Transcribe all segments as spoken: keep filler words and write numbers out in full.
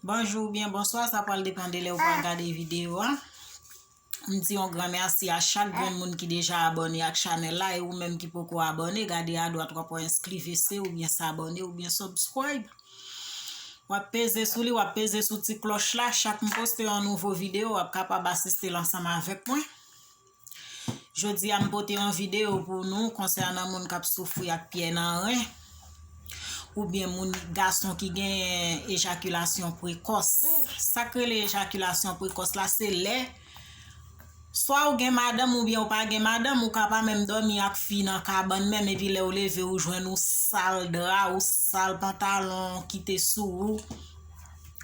Bonjou oubyen bonswa, sa pral depann de lè ou pral gade videyo a. M di yon gran mèsi a chak grenn moun ki deja abòne ak chanèl la, e ou menm ki poko abòne, gade adwat w ap wè enskrivese oubyen s'abonner oubyen subscribe. W ap peze sou li, w ap peze sou ti klòch la, chak m poste yon nouvo videyo, w ap kapab asiste l ansanm avèk mwen. Jodi a m pote yon videyo pou nou konsènan moun k ap soufri ak pyè nan ren, oubyen moun, gason ki gen ejakilasyon prekòs. Sa k rele ejakilasyon prekòs la, se lè swa ou gen madanm oubyen ou pa gen madanm, ou ka pa menm dòmi ak fi nan kabann menm, epi lè ou leve ou jwenn ou sal dra, ou sal pantalon ki te sou ou,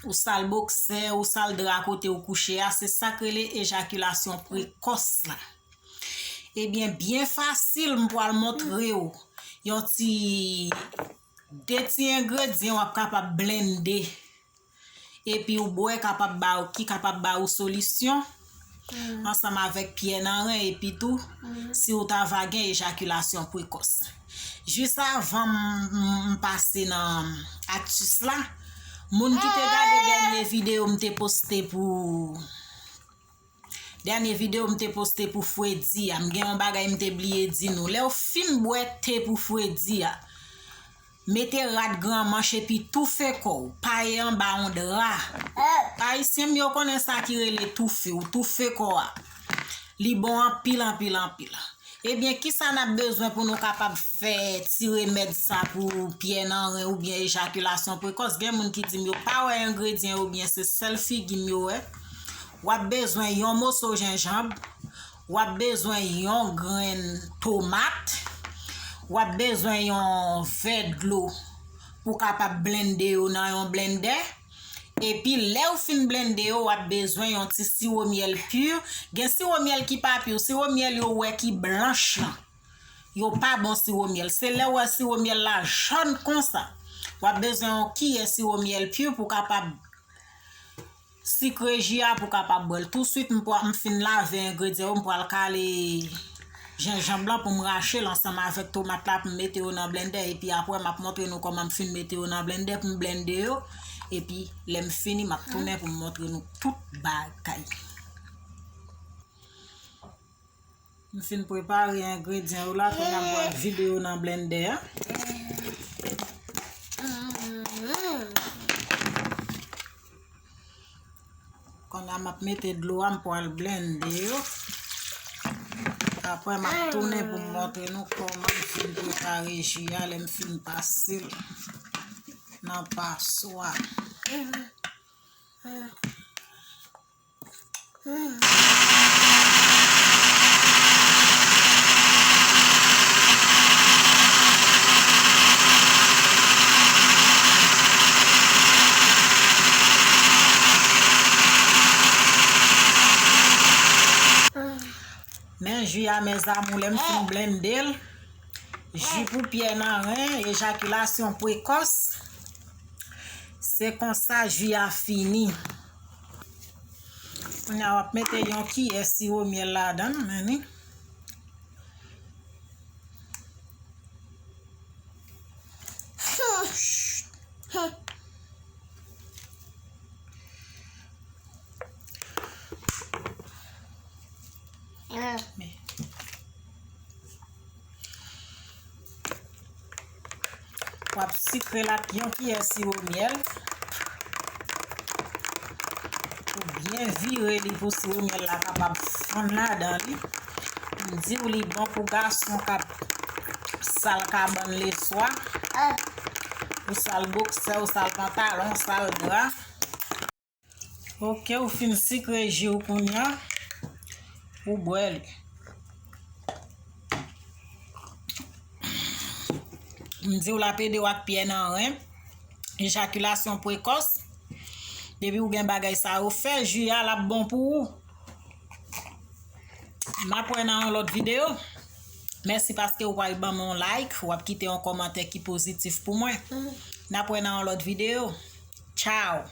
ou sal boksè, ou sal dra kote ou kouche a, se sa k rele ejakilasyon prekòs la. Ebyen, byen fasil, m pral montre w yon ti, de ti engredyan w ap kapab blende. Epi ou bwè kapab ba w, ki kapab ba ou solisyon ansanm avèk pyè nan ren, epi tou, si ou ta va gen ejakilasyon prekòs. Jis avan m, m, m pase nan aktis la, moun ki te gade dènye videyo m te poste pou, dènye videyo m te poste pou fredi a, m gen yon bagay m te bliye di nou. Lè w fin bwè te pou fredi a, mete rad gran manch epi toufe kò w, paye anba yon dra. Ayisyen m yo konnen sa ki rele toufe, ou toufe kò a. Li bon anpil, anpil, anpil. Ebyen, kisa n ap bezwen pou nou kapab fè ti remèd sa pou pyè nan ren oubyen ejakilasyon prekòs? Gen moun ki di m yo pa wè engredyan yo byen, se sèl figi m yo wè. W ap bezwen yon moso jenjanm, w ap bezwen yon grenn tomat, w ap bezwen yon vè dlo pou kapab blende yo nan yon blendè. Epi lè w fin blende yo, w ap bezwen yon ti siwo myèl pi. Gen siwo myèl ki pa pi, siwo myèl yo wè ki blanch lan. Yo pa bon siwo myèl. Se lè w wè siwo myèl la jòn konsa. W ap bezwen yon kiyè siwo myèl pi pou kapab sikre ji a pou kapab bwè l. Touswit m pwa-, m fin lave engredyan yo, m pral kale jenjanm lan pou m rache l ansanm avèk tomat la pou m mete yo nan blendè. Epi apre, m ap montre nou kòman m fin mete yo nan blendè pou m blende yo. Epi, lè m fini, m ap tounen pou m montre nou tout bagay. M fin prepare engredyan yo la, kounye a m pral vide yo nan blendè a. Kounye a m ap mete dlo a, m pral blende yo. Apre, m ap tounen pou m montre nou kòman m fin prepare ji a, lè m fin pase l nan paswa. Men ji a, mes amours, lè m fin blende l, ji pou pyè nan ren, ejakilasyon prekòs, se konsa ji a fini. Kounye a w ap mete yon kiyè siwo myèl ladan l, men ni. W ap sikre l ak yon kiyè siwo myèl pou byen vire li pou siwo myèl la kapab fonn ladan li. M di w li bon pou gason k ap sal kabann leswa, ou sal boksè, ou sal pantalon, ou sal dra. Ok, ou fin sikre ji w kounye a, ou bwè li. M di w l ap ede w ak pyè nan ren, ejakilasyon prekòs. Depi w gen bagay sa yo, fè ji a, l ap bon pou ou. M ap wè nan yon lòt videyo. Mèsi paske w pral ban m yon like, w ap kite yon kòmantè ki pozitif pou mwen. N ap wè nan yon lòt videyo. Tchao!